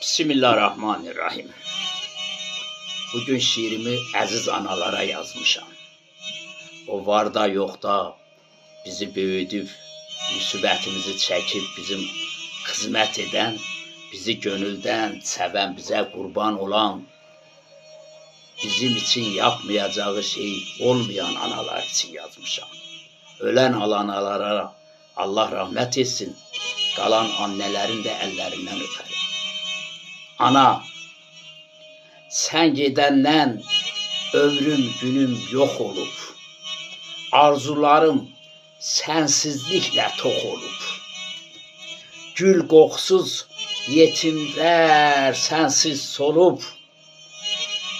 Bismillahirrahmanirrahim. Bugün şiirimi əziz analara yazmışam. O var da yox da bizi böyüdüb, müsibətimizi çəkib, bizim xidmət edən, bizi gönüldən sevən, bizə qurban olan, bizim için yapmayacağı şey olmayan analar için yazmışam. Ölən analara Allah rahmet etsin, qalan annelerin də əllərindən öpərim. Ana, sən gedəndən ömrüm günüm yox olub. Arzularım sənsizliklə tox olub. Gül qoxusuz yetimlər sənsiz solub.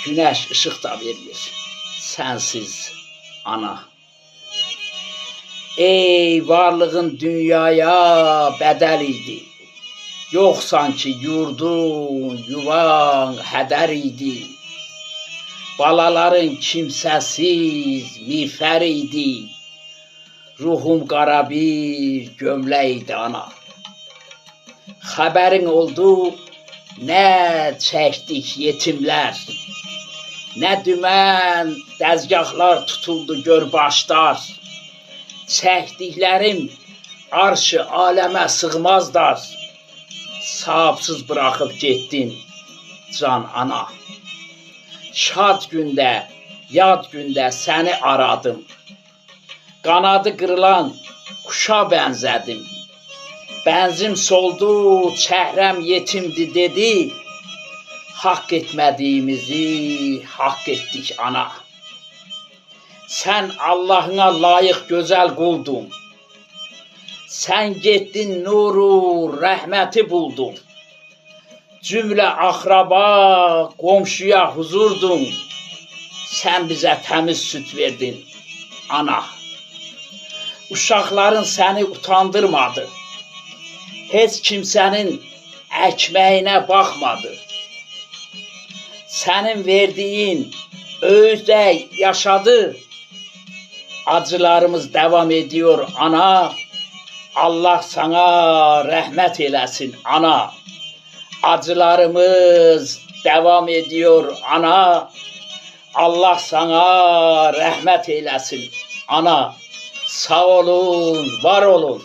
Günəş işıq da vermir sənsiz ana. Ey varlığın dünyaya bədəl idi. Yox sanki yurdun, yuvan hədər idi. Balaların kimsəsiz miğfər idi. Ruhum qara bir gömlək idi ana. Xəbərin oldu nə çəkdik yetimlər. Nə dümən dəzgahlar tutuldu gör başlar. Çəkdiklərim arşı aləmə sığmazlar. Sahipsiz bırakıp getdin can ana. Şad gündə, yad gündə səni aradım. Qanadı qırılan quşa bənzədim. Bənzim soldu, çəhrəm yetimdi dedi. Haqq etmədiyimizi haqq etdik ana. Sən Allahına layiq gözəl quldun. Sən getdin nuru, rəhməti buldun. Cümlə axraba, qonşuya huzurdun. Sən bizə təmiz süd verdin, ana. Uşaqların səni utandırmadı. Heç kimsənin əkməyinə baxmadı. Sənin verdiyin öyüdlə yaşadı. Acılarımız devam ediyor ana. Allah sana rəhmət eləsin ana. Acılarımız devam ediyor ana. Allah sana rəhmət eləsin ana. Sağ olun, var olun.